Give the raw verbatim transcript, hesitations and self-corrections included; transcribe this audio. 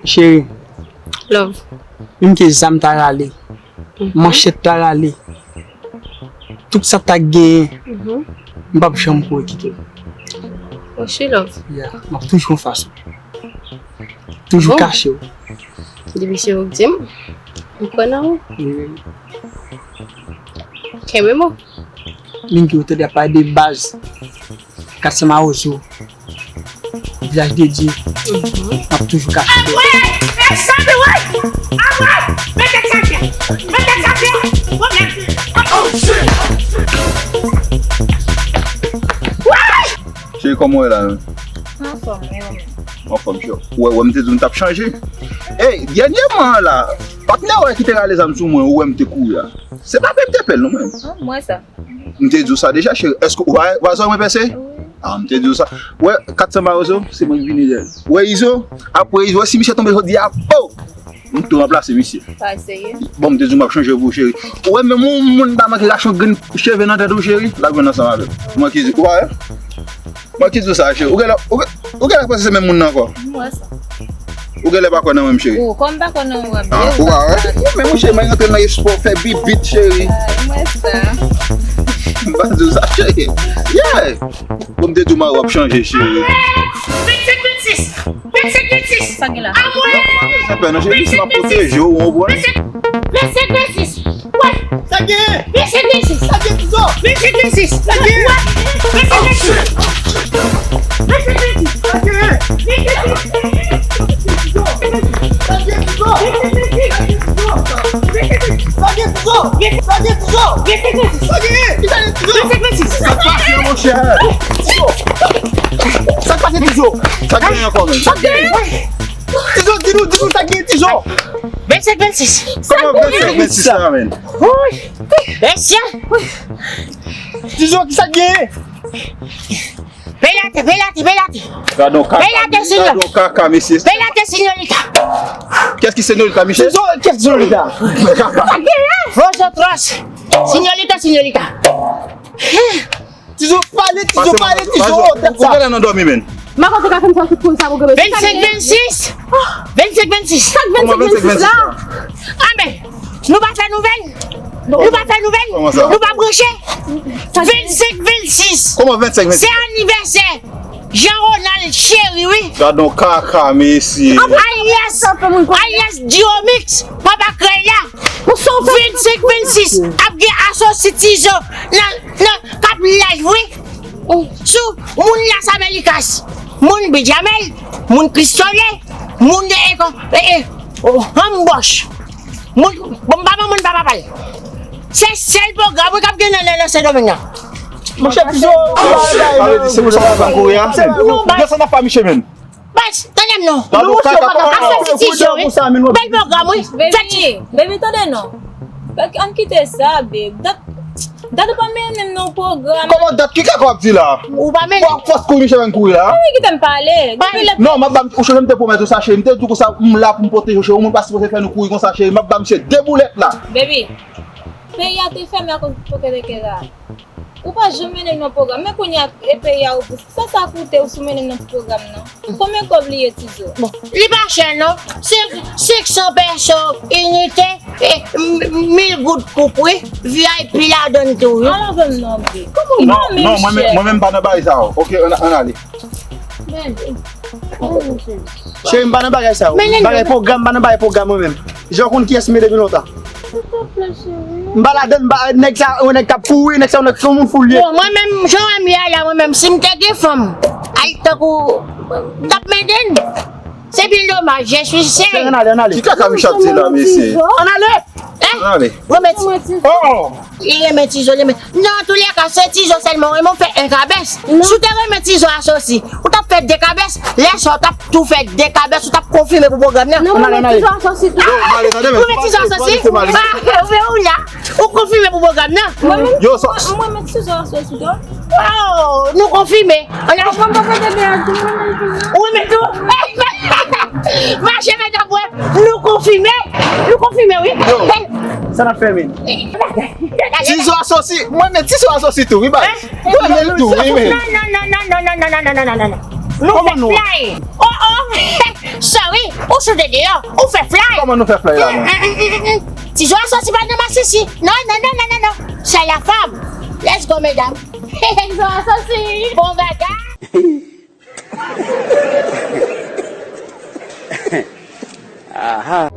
Cheri, love, menm ke zam ta rale, mhm, manchèt ta rale, tout sa ta genyen, mhm, m p ap janm kouri kite w. Mèsi, love. Yeah, m ap toujou anfas ou. Toujou, bon, kache w. Depi se ou k di m, m kwè nan ou. Wi, wi. Kenbe m. Mingi, ou tande ap pale de baz. Kat san mawozo. Vizaj de Dye. Mhm. M ap toujou kache. Apre, e sanble, wi. Apre, mete sa byen. Mete sa byen. Pwoblèm. Oh, shit. Wi! Cheri, kòman w ye la menm? Anfòm, e ou menm? Anfòm, cheri. Ou wè, ou wè m te di w m t ap chanje. Ey, dènyèman an la, patnè w ki te rale zam sou mwen, ou wè m te kouri a. Se pa pèp te pèl non menm. Ah, m wè sa. M te di w sa deja, cheri. Èske ou pa, ou pa wè mwen pèse? Wi. Ah, m te di w sa. Wè, kat san mawozo, se mwen ki vini dèyè l. Wè Izo, apre Izo, wè si misye tonbe jodi a, po! M tou ranplase misye. Pa serye. Bon, m te di w m ap chanje pou ou, cheri. Ou wè, menm yon moun pa manke rache yon grenn cheve nan tèt ou, cheri, l ap jwenn ansanm avè m. Ou manke di, ou pa wè? Mwen ki di w sa, cheri. Ou genlè, ou gen-, ou genlè panse se menm moun nan ankò. M wè sa. Ou genlè pa kwè nan mwen, cheri. Ou, kòm pa kwè nan mwen, ah, ou pa wè? Men mwen, cheri, mwen rantre nan espò, fè bibit, cheri. Ah, m wè sa. M pa di w sa, cheri. Yeah! Bon, m te di w mari w ap chanje, cheri. Vennsenk vennsis! Vennsenk vennsis! Sa gen la? Anmwey! Sa fè non, cheri, si m ap pwoteje w, ou konprann? Vennsenk vennsis! Wè! Sa gen? Vennsenk vennsis! Sa gen, Tizo? Vennsenk vennsis! Sa gen? Wè! Vennsenk vennsis! Vennsenk vennsis! Sa gen? Vennsenk vennsis! Sa gen, Tizo? Sa gen, Tizo? Sa gen, Tizo? Sa gen, Tizo? Vennsenk vennsis! Sa gen? Ki sa gen, Tizo? Vennsenk vennsis! Sa k pase, monchè? Tizo! Sa k pase, Tizo? Sa gen ankò menm? Sa gen? Tizo, di nou, di nou sa gen, Tizo! Vennsenk vennsis. Kòman vennsenk vennsis la, menm? Wi. Mesye. Tizo, ki sa k genyen? Peyate, peyate, peyate. Gade yon kaka, gade yon kaka, mesye. Peyate, senyorita. Kiyès ki senyorita, mesye? Tizo, kiyès senyorita? Sa k genyen? Vozotros. Senyorita, senyorita. Tizo, pale, Tizo, pale, Tizo, tèt sa. Ou genlè nan dòmi, menm. Mwen konn te ka fè m sa tout koze sa pou granmesi. Vennsenk vennsis! Vennsenk vennsis! Sak vennsenk vennsis la? Anben, nou pa fè nouvèl? Nou pa fè nouvèl? Kòman sa? Nou pa branche? Vennsenk vennsis! Kòman vennsenk vennsis? Se anivèsè Jean Ronald Chéry, wi. Gad on kaka, mesye. Alyas, alyas Diomix, papa Krèy la. Vennsenk vennsis, ap gen asosi Tizo nan, nan, k ap live, wi. Sou moun Las Américas, moun Benjamel, moun Kristole, moun, e, e, e, o, Anbòch. Moun, bon, m pa ban moun pa papa l. Se sèl pwogram, wi, k ap gen nan, nan, nan Sendomeng nan. Monchè, Tizo, pale di se moun sa w ap kouri a. Yo sa n ap pa miche menm. Baz, tande m non. Asosi Tizo, wi. Bèl pwogram, wi. Baby, baby, tande non. Ann kite sa, babe. Dat, dat ou pa mennen m nan pwogram. Kòman dat? Ki kaka w ap di la? Ou pa mennen. W ap fòs kouri, miche vin kouri la. Wi, kite m pale. Depi lè... Non, m ap ba w, ou sonje m te pwomèt ou sa, cheri. M te di w konsa, m la pou m pwoteje w, cheri. Yon moun pa sipoze fè nou kouri konsa, cheri. M ap ba misye de boulèt la. Baby, peyi a te fèmen akoz Toke Toke la. Ou pa janm mennen m nan pwogram. Men kounye a, e peyi a ou pou... Sa sa koute ou si w mennen m nan ti pwogram nan? Konbyen kòb li ye, Tizo? Bon, li pa chè non. Se senk san pèso inite, e, m-, mil goud koup, wi. V I P ladann tou, wi. Al avè m non, babe. Non, non, mwen menm, mwen menm pa nan bagay sa yo. Oke, ann, ann ale. Cheri, m pa nan bagay sa yo. Bagay pwogram, m pa nan bagay pwogram mwen menm. Jan w konn kiyès m ye depi lontan. M pa ladann, m pa, nèg sa, yon nèg k ap kouri, nèg sa, yon nèg, se yon moun fou l ye. Bon, mwen menm, jan w wè m ye a la, mwen menm, si m te gen fanm, ay, tankou, m t ap mete n. Se byen domaj, je suis seule. Ann ale, ann ale. Ki kaka Michel ap di la, mesye? Ann ale! Hein? Ann ale. Remèt. Oh! Li renmen Tizo, li renmen. Nan tou lè ka, se Tizo sèlman ou renmen, ou fè en kabès. Si w te renmen Tizo asosi, ou t ap fè de kabès. Lè sa, ou t ap tou fè de kabès, ou t ap konfime pou pwogram nan. Non, mwen renmen Tizo asosi tou. Ou renmen Tizo asosi? Ah, ou la. Ou konfime pou pwogram nan. Mwen renmen Tizo asosi tou. Oh, nou konfime. Ou renmen tou? Mache, medam, wè. Nou konfime. Nou konfime, wi. Yo, sa n ap fè, men? Tizo asosi. Mwen, men Tizo asosi tou, wi, baz. Mwen, men l tou, wi, men. Non, non, non. Nou fè fly. Oh, oh. Sorry, ou sot deyò, ou fè fly. Kòman nou fè fly la, non? Ti Zo a sòsi pa nan masisi. Non, non, non, non, non, non. C'est la femme. Let's go, mesdames. Ti Zo a sòsi. Bon bagay. Aha.